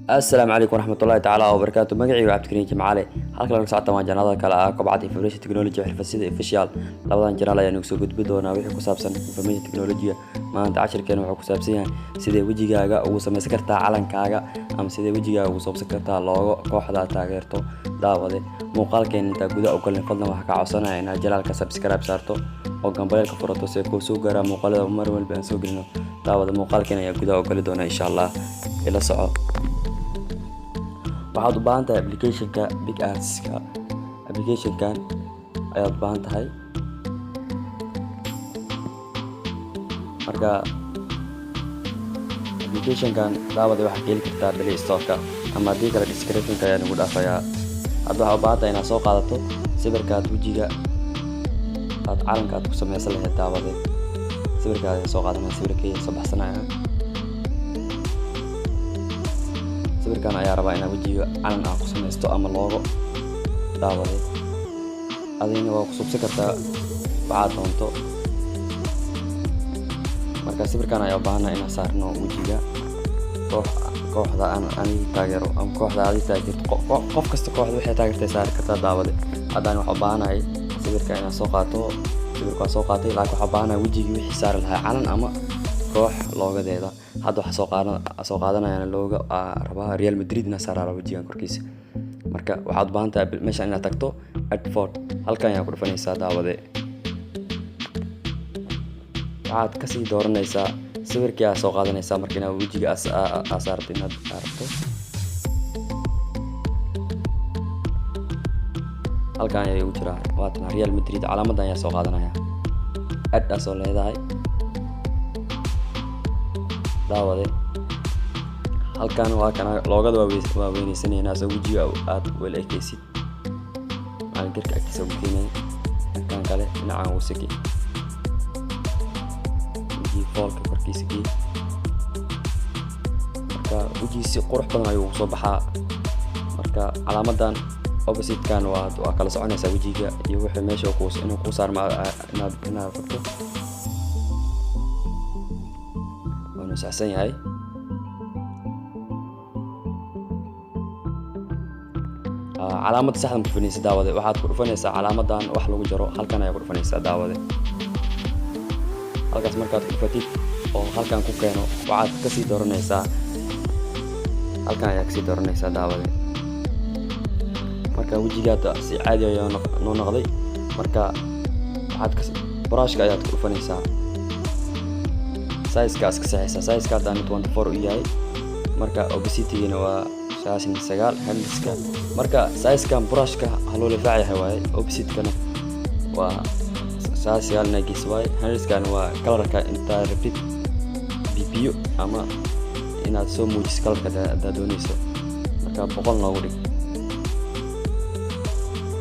Asalaamu calaykum waraxmatullahi tacaala wabarakaatu. Magacayga Cabdikariin Jimcaale. Halka laga socota waa channelada kale ah Kobcad Information Technology, Xirfadsida Official. Labadan channel ayaan soo gudbi doonaa wixii ku saabsan information technology. Maanta cashirkeena wuxuu ku saabsan yahay sidee wejigaaga ugu samaysan kartaa calankaaga ama sidee wejigaaga ugu samaysan kartaa logo kooxda aad taageerto. Daawade, muuqaalkeena intaa gudaha u galin, fadlan waxaa kaa codsanaya inaad channelka subscribe saarto oo gambaleelka furato si ay kuu soo gaaraan muuqaalada mar walba aan soo gelino. Daawada, muuqaalkeena ayaa gudaha u gali doona insha Allah, ila soco. Waxaad u baahan tahay applicationka PicsArtska. Applicationkan ayaad u baahan tahay. Marka applicationkan, daawada, waxaad ka heli kartaa Play Storeka ama haddii kale descriptionka ayaa nagu dhaafayaa. Hadda waxaad u baahan tahay inaad soo qaadato sawirkaad wejiga aad calanka aad ku sameysan lahayd. Daawade, sawirkaad soo qaadanaya, sawirkay soo baxsanaya. Sawirkan ayaa rabaa inaad wejiga calan ah ku sameysto ama logo. Daawade, adigna waa ku subsan kartaa waxaad doonto. Marka sawirkan ayaa u baahannahay inaan saarno wejiga kooxda aan aniga taageero ama kooxda aad taageerto. Qof kasta kooxda waxay taageertay saari kartaa. Daawade, haddaan waxaa u baahanahay sawirka inaan soo qaato. Sawirka waa soo qaatay, laakiin waxaa u baahanahay wejigii wixii saari lahaa calan ama koox logodeeda. Hadda waxaa soo qaadanayana logo rabaa Real Madrid inaan saaraa wejigan korkiisa. Marka waxaad u baahan tahay meeshan inaad tagto, add photo, halkan ayaa ku dhufanaysaa. Daawade, waxaad kasii dooranaysaa sawirkii aad soo qaadanaysaa marka inaad wejiga aa saarto inaad rabto. Halkan ayaa igu jiraa, waatana Real Madrid, calaamadan ayaa soo qaadanaya, add aa soo leedahay. Daawade, halkan waa kana logoda, waa weyneysanaynaa soo wejiga aad wela ekeysid. Macalin garka agtiisa ugu keenaya, dhankan kale dhinacan ugu siki, wejiga foolka korkiisa gee. Marka wejigii si qurux badan ayuu ugu soo baxaa. Marka calaamadan opposite-kan waa kala soconaysaa wejiga iyo wixii meesha ku inuu kuu saarma inaad rabto. Waanu saxsan yahay. Calaamadda saxda ma ku dhufanaysa, daawade. Waxaad ku dhufanaysaa calaamadan wax lagu jaro, halkan ayaa ku dhufanaysaa. Daawade, halkaas markaad ku dhufatid oo halkan ku keeno, waxaad kasii dooranaysaa, halkan ayaa kasii dooranaysaa. Daawade, marka wejigaada si caadi ayaa noo noqday. Marka waxaad kas brushka ayaad ku dhufanaysaa, size-ka iska saxaysaa. Size-ka hadda 24 u yahay, marka opacity-gina waa 99 handska. Marka size-kan brushka haloo lifaac yahay waaye, opacity-kana waa 99 inaa geyso waaye, handskana waa colorka intaa rabtid bibiyo ama inaad soo muujiso colorka haddaad dooneyso. Marka 100 noogu dhig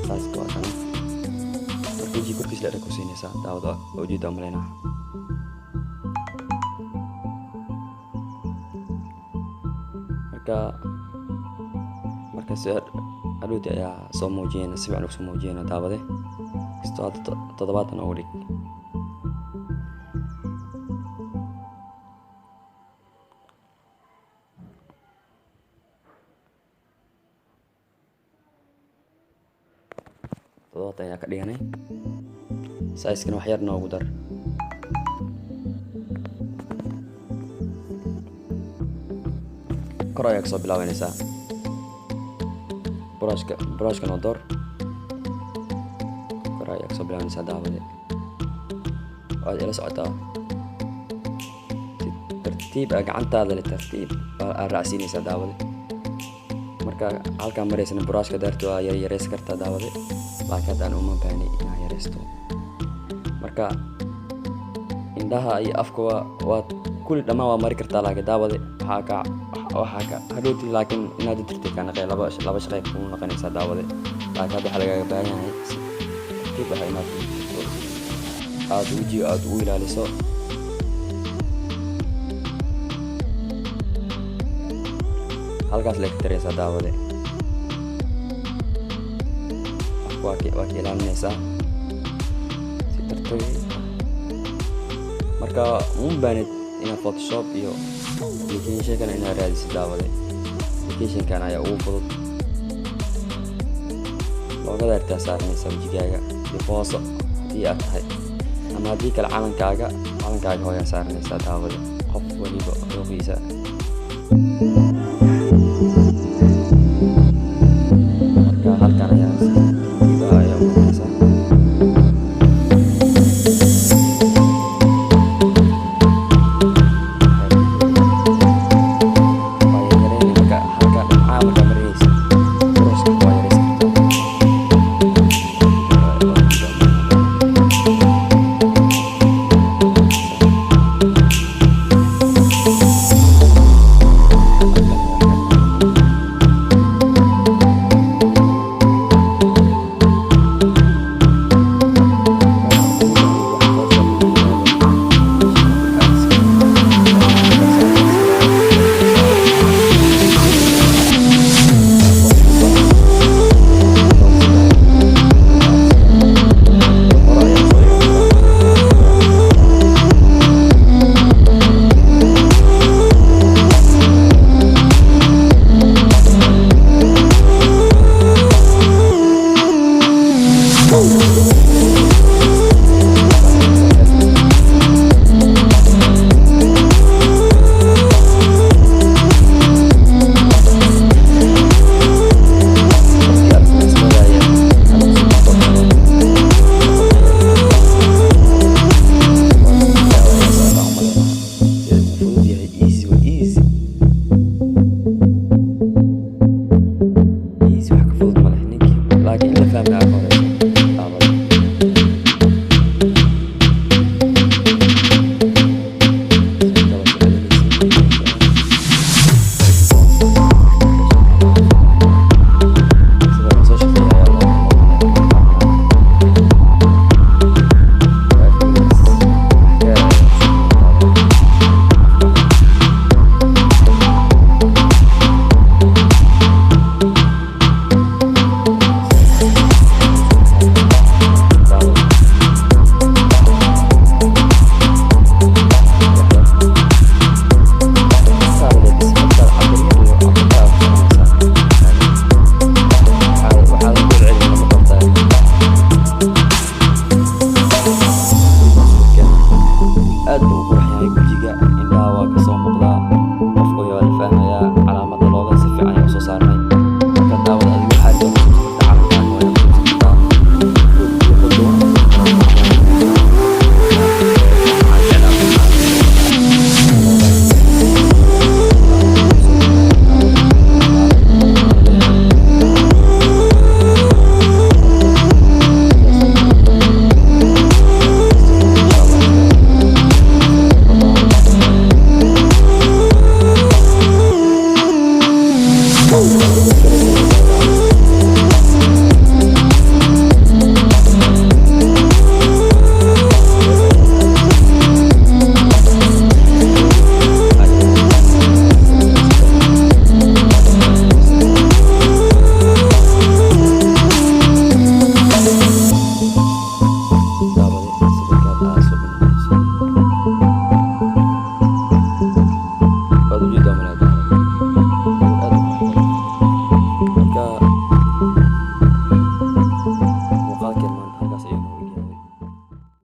size-ka, waa kana. Marka wejiga korkiisa la ku siinaysaa. Daawada, waa ujeeda umaleynaa. Marka si hadhowti ayaa soo muujinayna, si fiican usoo muujinayna. Daawade, kastoo hadda 70 ugu dhig. 70 ayaa ka dhiganay. Size-kana wax yar noogu dar. Kor ayaa kasoo bilaabanaysaa brushka. Brushkan oo door kor ayaa kasoo bilaabanaysaa. Daawade, waad ila socotaa. Si tartiib ah gacantaada le tartiib aad raacsiinaysaa. Daawade, marka halkaan maraysana brushka daarti waa yar yareysan kartaa, daawade, laakiin haddaan uma baahni inaan yareysto. Marka indhaha iyo afka waa kulli dhammaan waa mari kartaa, laakiin daawade, waxaa ka hadhowti laakiin inaad dirtay kaa naqay laba shaqay kuu noqonaysaa. Daawade, laakiin hadda waxaa lagaaga baahan yahay si tartiib ah inaad aad wejiga aad ugu ilaaliso. Halkaas lee ka tiraysaa. Daawade, afka waa ka ilaalinaysaa si tartiib. Marka uma baahnid inaad Photoshop iyo application inaad raadisid. Daawade, Applicationkan ayaa ugu fudud. Logoda yartaa saaranaysaa wejigaaga difooso haddii aad tahay, ama haddii kale calankaaga hooyaa saaranaysaa, daawade. Qof waliba dooqiisa.